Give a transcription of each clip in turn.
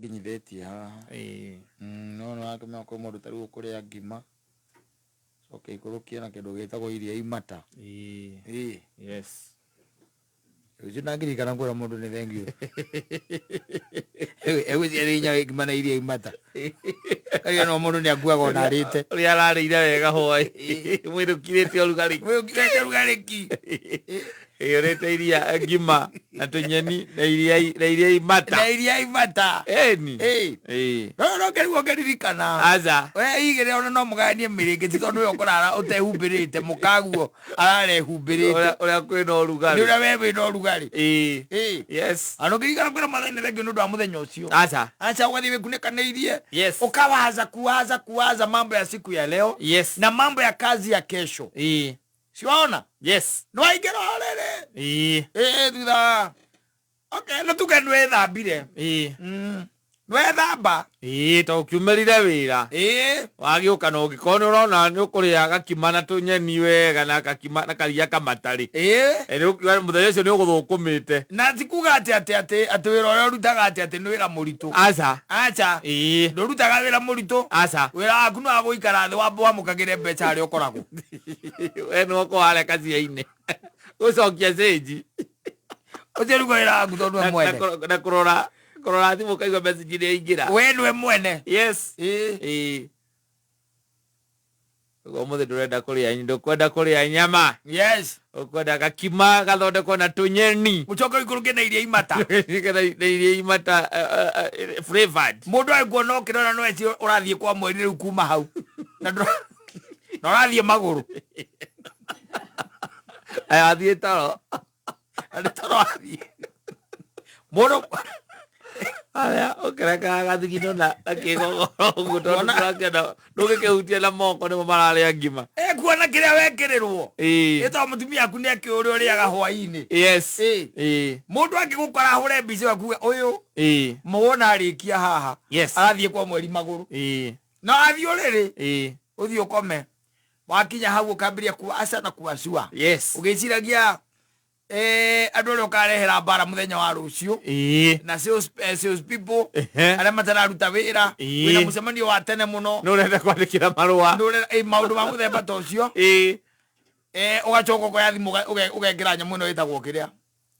Nginyithĩtie haha. Ĩĩ. No nĩ wakĩmenya kwĩ mũndũ ta rĩu ũkũrĩa ngima coke ikũrũkie na kĩndũ gĩtagwo iria imata. Ĩĩ. Ĩĩ. Yes. Rũciũ ndangĩririkana kwĩra mũndũ nĩ thengiũ. Egwĩciria nginya ngima na iria imata. Karia no mũndũ nĩ akuaga ona arĩte. Ũrĩa ararĩire wega hwaĩ. Mwĩrĩ ũkirĩte ũrugarĩ. Mwĩrĩ ũkirĩte ũrugarĩ ki. Ĩĩ, ũrĩte iria ngima na tũnyeni na iria na iria imata. Na iria imata. Ĩni. Ĩĩ. Ĩĩ. No no kĩrigwo ngĩririkana. Aca. We igĩrĩ ona no mũgayanie mĩrĩngĩti tondũ we ũkũrara ũtehumbĩrĩte mũkaguo ararehumbĩrĩte. Ũrĩa ũrĩa kwĩna ũrugarĩ. Nĩ ũrĩa we wĩna ũrugarĩ. Ĩĩ. Ĩĩ. Yes. Ana ũngĩririkana kwĩra Mwathani nĩ thengiũ nĩ ũndũ wa mũthenya ũcio. Aca. Aca ũgathiĩ wĩkunĩkanĩirie. Yes. Ukawaza kuwaza kuwaza mambo ya siku ya leo. Yes. Na mambo ya kazi ya kesho. Ĩĩ. Siwaona? Yes. Nĩ waingĩra ũrĩrĩ. Ĩĩ. Ĩĩ thutha. Okay, no tuge nĩ wĩthambire. Ĩĩ. Nĩ wethamba. Ĩĩ to ũkiumĩrire wĩra. Ĩĩ. Wagĩũka na ũngĩkorwo nĩ ũrona nĩ ũkũrĩa gakima na tũnyeni wega na gakima na karia kamatarĩ. Ĩĩ. Nĩ ũkiuga mũthenya ũcio nĩ ũgũthũkũmĩte. Na ti kuga atĩ atĩ atĩ atĩ wĩra ũrĩa ũrutaga atĩ atĩ nĩ wĩra mũritũ. Aca. Aca. Ĩĩ. Ndũrutaga wĩra mũritũ. Aca. Wĩra waku nĩ wa gũikara thĩ wambe wamũkagĩre mbeca harĩa ũkoragwo. We nĩwe ũkoragwo harĩa kacia-inĩ. Gũcokia cĩnji. Ũcio nĩguo wĩra waku tondũ nĩwe mwene. Na kũrora kũrora thimũ ũkaigua message nĩ yaingĩra. We nĩwe mwene. Yes. Ĩĩ. Ĩĩ. Ũguo ũmũthĩ ndũrenda kũrĩa ndũkwenda kũrĩa nyama. Yes. Ũkwenda gakima gathondekwo na tũnyeni. Ũcoke ũikũrũke na iria imata. Na iria imata flavored. Mũndũ agĩkuona ũkĩrora no eci ũrathiĩ kwa mweri rĩu kuma hau. Na na ũrathiĩ magũrũ. Aya athiĩ toro. Na nĩ toro athiĩ. Mũndũ Aya ũkĩrekaga gathigino na kĩgogoro ũguo tondũ ndũrakĩenda ndũngĩkĩhutia na moko nĩmo mararĩa ngima. Ekuona kĩrĩa wekĩrĩrwo. Ĩĩ. Ĩ tondũ mũtumia waku nĩ akĩũĩ ũrĩa ũrĩaga hwaĩ-inĩ. Yes. Ĩĩ. Ĩĩ. Mũndũ angĩgũkora ahũre mbica ĩyo akuge ũyũ Ĩĩ. mũwona arĩkia haha. Yes. Arathiĩ kwa mweri magũrũ. Ĩĩ. Na wathiĩ ũrĩrĩ. Ĩĩ. Ũthiĩ ũkome. Wakinya hau ũkambĩrĩria kuaca na kuacua. Yes. Ũgĩciragia andũ arĩa ũkarehera mbara mũthenya wa rũciũ. Ĩĩ. Na sales people Ehe. arĩa matararuta wĩra. Ĩĩ. Wĩna mũcemanio wa tene mũno. Nĩ ũrenda kwandĩkĩra marũa. Nĩ ũrenda, maũndũ ma mũthemba ta ũcio. Ĩĩ. Ũgacoka ũkoya thimũ ũgekĩra nyamũ ĩno ĩtagwo kĩrĩa?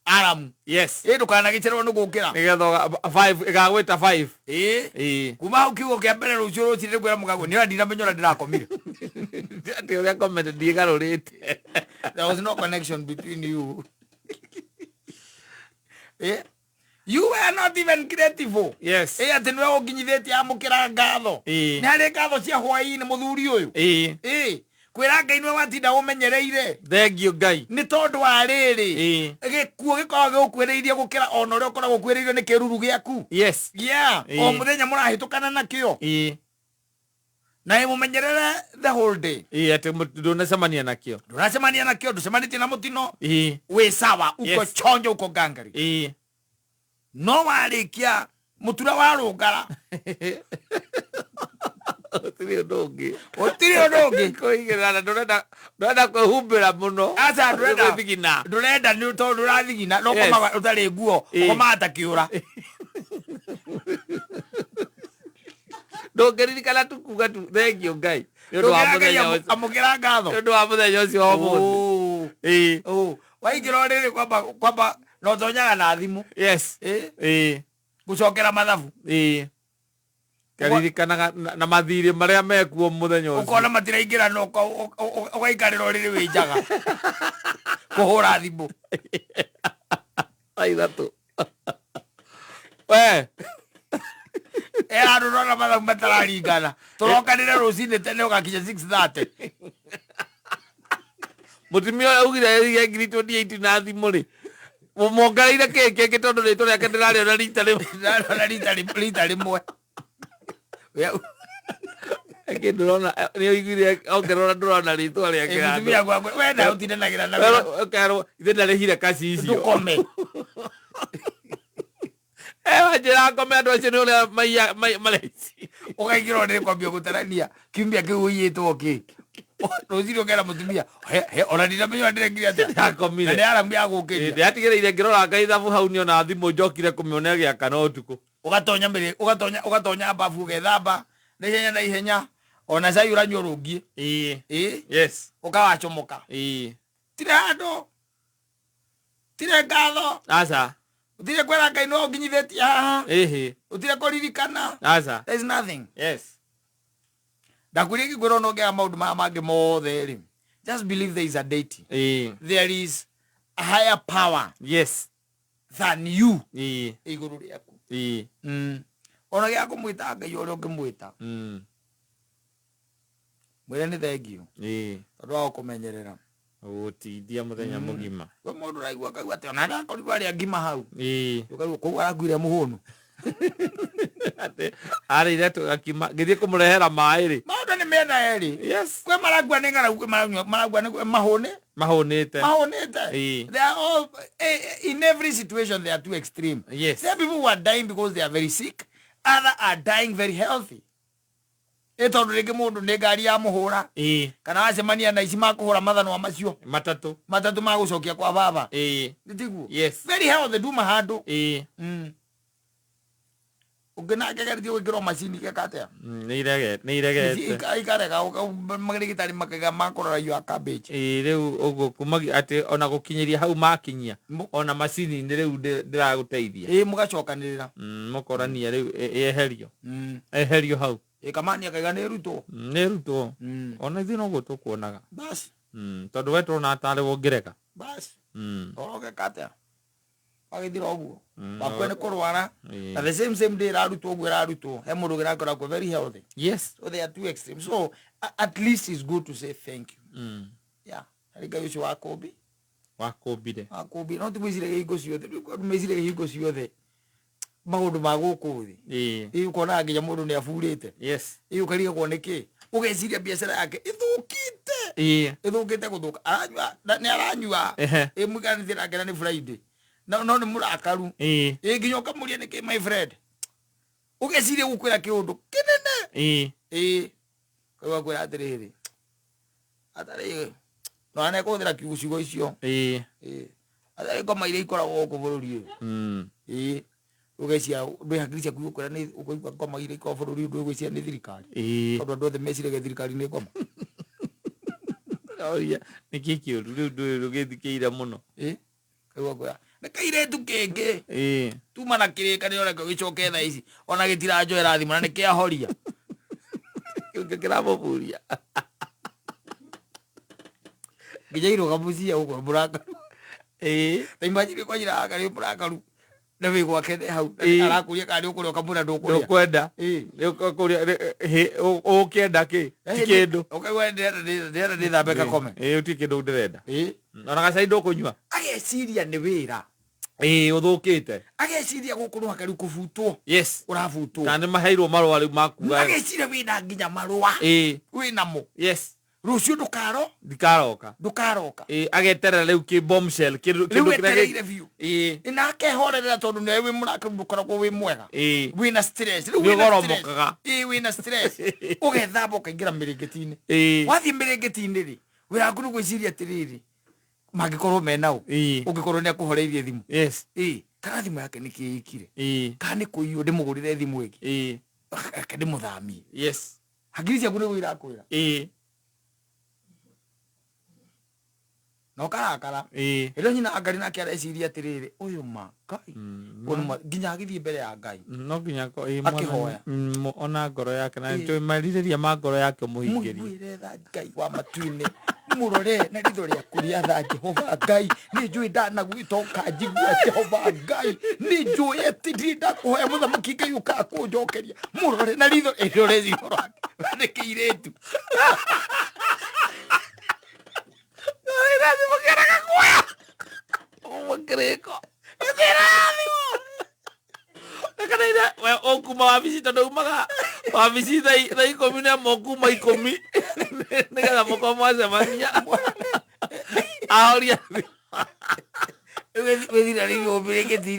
Alarm. Yes. Ĩĩ ndũkanagĩcererwo nĩ gũkĩra. Nĩgetha 5 ĩgagwĩta 5. Ĩĩ. Ĩĩ. Kuma hau kiugo kĩa mbere rũciũ rũcinĩ nĩ kwĩra mũkaguo, nĩ ũrĩa ndinamenya ũrĩa ndĩrakomire. Atĩ ũrĩa ngomete ndiĩgarũrĩte. There was no connection between you. You were not even grateful. Yes. Atĩ nĩwe ũnginyithĩtie amũkĩra ngatho. Ĩĩ. Nĩ harĩ ngatho cia hwaĩ-inĩ mũthuri ũyũ. Ĩĩ. Ĩĩ. Kwĩra Ngai nĩwe watinda ũmenyereire. Thank you Ngai. Nĩ tondũ wa rĩrĩ. Ĩĩ. Gĩkuũ gĩkoragwo gĩgũkuhĩrĩirie gũkĩra ona ũrĩa ũkoragwo ũkuhĩrĩirio nĩ kĩruru gĩaku. Yes. Yeah. Ĩĩ. O mũthenya mũrahĩtũkana nakĩo. Ĩĩ. Na ĩmũmenyerere the whole day. Ĩĩ atĩ ndũnacemania nakĩo. Ndũnacemania nakĩo, ndũcemanĩtie na mũtino. Ĩĩ. Wĩ sawa, uko Yes. chonjo, uko gangari. Ĩĩ. No warĩkia mũtura wa rũngara. Gũtirĩ ũndũ ũngĩ. Gũtirĩ ũndũ ũngĩ. Kũigĩrĩra na ndũrenda ndũrenda kwĩhumbĩra mũno. Aca, ndũrenda. Gwĩthigina. Ndũrenda nĩ tondũ ndũrathigina, no Yes. ũkomaga ũtarĩ nguo, Ĩĩ. ũkomaga ta kĩũra. Ndũngĩririkana tu kuga tu thank you Ngai. Nĩ ũndũ wa Ndũngĩra Ngai mũthenya ũcio. amũkĩra ngatho. Nĩ ũndũ wa mũthenya ũcio wa ũmũthĩ. Oh. Ĩĩ. Oh. Waingĩra ũrĩrĩ kwamba kwamba na ũtonyaga na thimũ. Yes. Ĩĩ. Ĩĩ. Gũcokera mathabu. Ĩĩ. Karirikanaga na mathirĩ marĩa mekuo mũthenya ũcio. Ũkona matiraingĩra na ũgaikarĩra ũrĩrĩ wĩ njaga. Kũhũra thimũ. Thaa ithatũ. We. Handũ ndona mathabu matararingana. Tũrokanĩre rũcinĩ tene ũgakinya 6:30. Mũtumia ũrĩa augire erire ngiri 28 na thimũ rĩ. Mũmongereire kĩ kĩngĩ tondũ rĩtwa rĩake ndĩrarĩona rita rĩmwe. Ndĩrarĩona rita rĩmwe. Ĩngĩ ndũrona, nĩ ũiguire ongerera ndũrona rĩtwa rĩake Ĩ, handũ. mũtumia gwakwa, we na ũtindanagĩra na wĩra. Ũkerwo, ithe ndarĩhire kaci icio. Ndũkome. Wanjĩra ngome andũ acio nĩ ũrĩa maraici. Ũkaingĩra ũrĩrĩ kwambia gũtarania kiumia kĩu ũiyĩtwo kĩ. Rũcinĩ ũkera mũtumia, he, he, ona ndinamenya ndĩrekire atĩa. Ndakomire. Na nĩ aramu ya gũkĩria. Ndĩratigĩrĩire ngĩroranga ithabu hau nĩona thimũ njokire kũmĩona ĩgĩakana ũtukũ. Ũgatonya mĩrĩ, ũgatonya ũgatonya bafu ũgethamba na ihenya na ihenya ona cai ũranyua rũngiĩ. Ĩĩ. Ĩĩ. Yes. Ũkawacomoka. Ĩĩ. Tire handũ. Tire ngatho. Aca. Ũtire kwĩra Ngai no ũnginyithĩtie haha. Ĩhĩ. Ũtire kũririkana. Aca. There is nothing. Yes. Ndakwĩrire ngĩkwĩra ona ũngĩaga maũndũ maya mangĩ mothe rĩ. Just believe there is a deity. Ĩĩ. There is a higher power Yes. than you Ĩĩ. igũrũ rĩaku. Ĩĩ. Ona gĩa kũmwĩta Ngai ũrĩa ũngĩmwĩta. Mwĩre nĩ thengiũ. Ĩĩ. Tondũ wa gũkũmenyerera. Gũtindia mũthenya mũgima. Kwĩ mũndũ ũraigua akaigua atĩ ona ndakorirwo arĩa ngima hau. Ĩĩ. Ũkaigua koguo arakuire mũhũnu. Atĩ arĩire tũgakima ngĩthiĩ kũmũrehera maĩ rĩ. Maũndũ nĩ mĩena yerĩ. Yes. Kwĩ marakua nĩ ng'aragu, kwĩ marakua nĩ mahũnĩ. Mahũnĩte. Mahũnĩte. Ĩĩ. They are all, in every situation they are too extreme. Yes. There are people who are dying because they are very sick. Other are dying very healthy. Ĩ tondũ rĩngĩ mũndũ nĩ ngari ya mũhũra. Ĩĩ. Kana wacemania na ici makũhũra mathanwa macio. Matatũ. Matatũ ma gũcokia kwa baba. Ĩĩ. Nĩ tiguo? Yes. Very healthy nduma handũ. Ĩĩ. Ũngĩ nake ageretie gwĩkĩrwo macini geka atĩa? Nĩ iregete. Ikarega, marigitari makaiga makũrora you are cabbage. Ĩĩ, rĩu ũguo kumagia atĩ ona gũkinyĩria hau makinyia, ona macini-inĩ rĩu ndĩragũteithia. Ĩĩ, mũgacokanĩrĩra. Mũkorania rĩu ĩeherio. Eherio hau. Ĩĩ, kamani akaiga nĩ ĩrutwo. Nĩ ĩrutwo. Ona ithuĩ noguo tũkuonaga. Basi. Tondũ we tũrona tarĩ wongĩreka. Basi. Ũrogeka atĩa? Wagĩthira ũguo. Wakua nĩ kũrwara. Na the same day ĩrarutwo ũguo ĩrarutwo. He mũndũ ũngĩ ũrakora akua very healthy. Yes. So they are too extreme. So at least it's good to say thank you. Yeah. Harĩ Ngai ũcio wakũmbi. Wakũmbire. Wakũmbire. No ti gwĩciria hingo ciothe. Rĩu andũ meciragia hingo ciothe maũndũ ma gũkũ thĩ. Ĩĩ. Ĩĩ, ũkonaga nginya mũndũ nĩ aburĩte. Yes. Ĩĩ, ũkarigagwo nĩ kĩ? Ũgeciria biacara yake ĩthũkĩte. Ĩĩ. Ĩthũkĩte gũthũka. Aranyua, na nĩ aranyua. Ehe. Ĩĩ, mũikaranie nake na nĩ Friday. No, no nĩ mũrakaru. Ĩĩ. Ĩĩ, nginya ũkamũria nĩkĩ my friend. Ũgeciria gũkwĩra kĩũndũ kĩnene. Ĩĩ. Ĩĩ. Ũkaigua akwĩra atĩrĩrĩ. Atarĩ, no anekũhũthĩra kiugo ciugo icio. Ĩĩ. Ĩĩ. Atarĩ ngoma iria ikoragwo gũkũ bũrũri ũyũ. Ĩĩ. Ũgeciria ndwĩ hakiri ciaku igũkwĩra nĩ ũkũigua ngoma iria ikoragwo bũrũri ũyũ ndũgwĩciria nĩ thirikari. Ĩĩ. Tondũ andũ othe meciragia thirikari nĩ ngoma. Oria, nĩ kĩ kĩũru rĩu ndũĩ rũgĩthikĩire mũno. Ĩĩ. Ũkaigua akwĩra, nĩ kairĩtu kĩngĩ. Ĩĩ. Tuma na kĩrĩkanĩro nakĩo gĩcoke thaa ici. Ona gĩtiranjoera thimũ na nĩ kĩahoria. Kĩu nĩkĩo kĩramũburia. Nginya irũgamo cia ũguo mũrakaru. Ĩĩ. Ta imagine kwanyira haha nĩ mũrakaru. Na wĩ gwake nĩ hau. Ĩĩ. Arakũria kana nĩ ũkũrĩa ũkamwĩra ndũkũrĩa. Ndũkwenda. Ĩĩ. Nĩ ũkũrĩa, ũkĩenda kĩ? Ti kĩndũ. Ũkaigua ndĩrenda ndĩthambe ngakome. Ĩĩ, gũtirĩ kĩndũ ndĩrenda. Ĩĩ. Ona gacai ndũkũnyua. Ageciria nĩ wĩra. Ĩĩ, ũthũkĩte. Ageciria gũkũ no hakari kũbutwo. Yes. Ũrabutwo. Kana nĩ maheirwo marũa rĩu ma kuga. Ageciria wĩna nginya marũa. Ĩĩ. Wĩnamo. Yes. Rũciũ ndũkaro? Ndikaroka. Ndũkaroka. Ĩĩ, ageterera rĩu kĩ bombshell, kĩndũ Rĩu kĩrĩa gĩ- etereire biũ. Ĩĩ. Ĩ, na akehorerera tondũ nĩwe wĩ mũrakaru ndũkoragwo wĩ mwega. Ĩĩ. Wĩna stress. Rĩu Nĩ wĩna stress. ũgoromokaga. Ĩĩ, wĩna stress. Ũgethamba ũkaingĩra mĩrĩngĩti-inĩ. Ĩĩ. Wathiĩ mĩrĩngĩti-inĩ rĩ, wĩra waku nĩ gwĩciria atĩrĩrĩ, mangĩkorwo mena ũ? Ĩĩ. Ũngĩkorwo nĩ akũhoreirie thimũ. Yes. Ĩĩ, kana thimũ yake nĩ kĩ ĩkire? Ĩĩ. Kana nĩ kũiywo ndĩmũgũrĩre thimũ ĩngĩ? Ĩĩ. Reke ndĩmũthamie. Yes. Hakiri ciaku nĩguo irakwĩra. Ĩĩ. Na ũkarakara. Ĩĩ. Rĩrĩa nyina wa Ngai nake areciria atĩrĩrĩ, ũyũ ma Ngai. Ũyũ nĩ nginya agĩthiĩ mbere ya Ngai. No nginya ĩĩ, Akĩhoya. mwathani, ona ngoro yake, na Ĩĩ. nĩtũĩ merirĩria ma ngoro yake ũmũhingĩrie. Mũiguĩre tha Ngai wa matu-inĩ. Mũrore na ritho rĩaku rĩa tha Jehova Ngai. Nĩ njũĩ ndanagwĩta ũkanjigua Jehova Ngai. Nĩ njũĩ atĩ ndirĩ ndakũhoya mũthamaki Ngai ũkaga kũnjokeria. Mũrore na ritho rĩrore ritho rwake. Nĩ kĩirĩtu. Ũkuma wabici tondũ umaga wabici thaa ikũmi na ĩmwe ũkuma ikũmi nĩgetha mũkorwo mwacemania. Ahoria Wĩthira rĩu ũmbĩrĩkĩtie.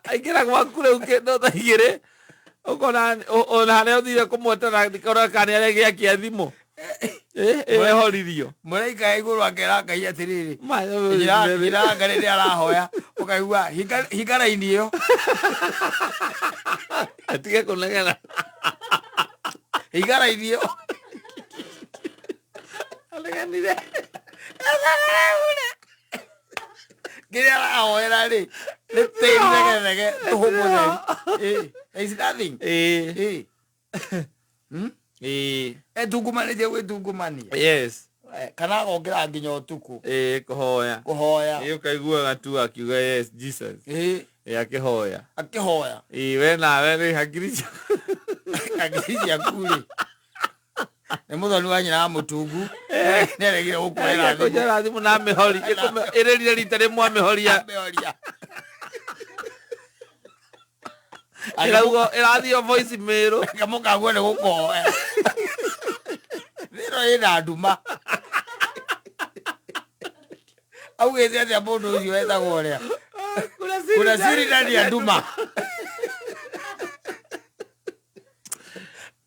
Aingĩra gwaku rĩu kĩndũ thaa igĩrĩ ũkona ona harĩa ũthire kũmwetera ũkona kana nĩ arĩgĩakia thimũ. Ehoririo. Mũraika ya igũrũ akera Ngai atĩrĩrĩ, njĩra Ngai rĩrĩa arahoya, ũkaigua hinga raini ĩyo. Atige kũnegena. Igarairio. Anegenire. Kĩrĩa arahoera rĩ nĩ tĩri thegethege tũhũ mũtheri. Eh, there is nothing. Ĩĩ. Eh. Hmm? Ĩĩ. Etungumanĩtie gwĩtungumania. Yes. Eh, kana agokĩra nginya ũtukũ Ĩĩ kũhoya. kũhoya. Ĩĩ ũkaiguaga tu akiuga yes Jesus. Ĩĩ, Ĩĩ akĩhoya. akĩhoya. Ĩĩ we nawe rĩ hakiri ciaku. Hakiri ciaku rĩ nĩ mũthoni wa nyina wa mũtungu nĩaregire gũkuoera thimũ. Kũnjara thimũ na mĩhori. Ĩrĩrire rita rĩmwe amĩhoria. Amĩhoria. Ĩrauga ĩrathio voice mail. Kamũkaguo nĩ gũkũhoya. Thĩno ĩna nduma. Augĩte atĩa mũndũ ũcio wetagwo ũrĩa? Kuna siri ndani ya nduma.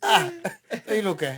Ah, ĩinũke.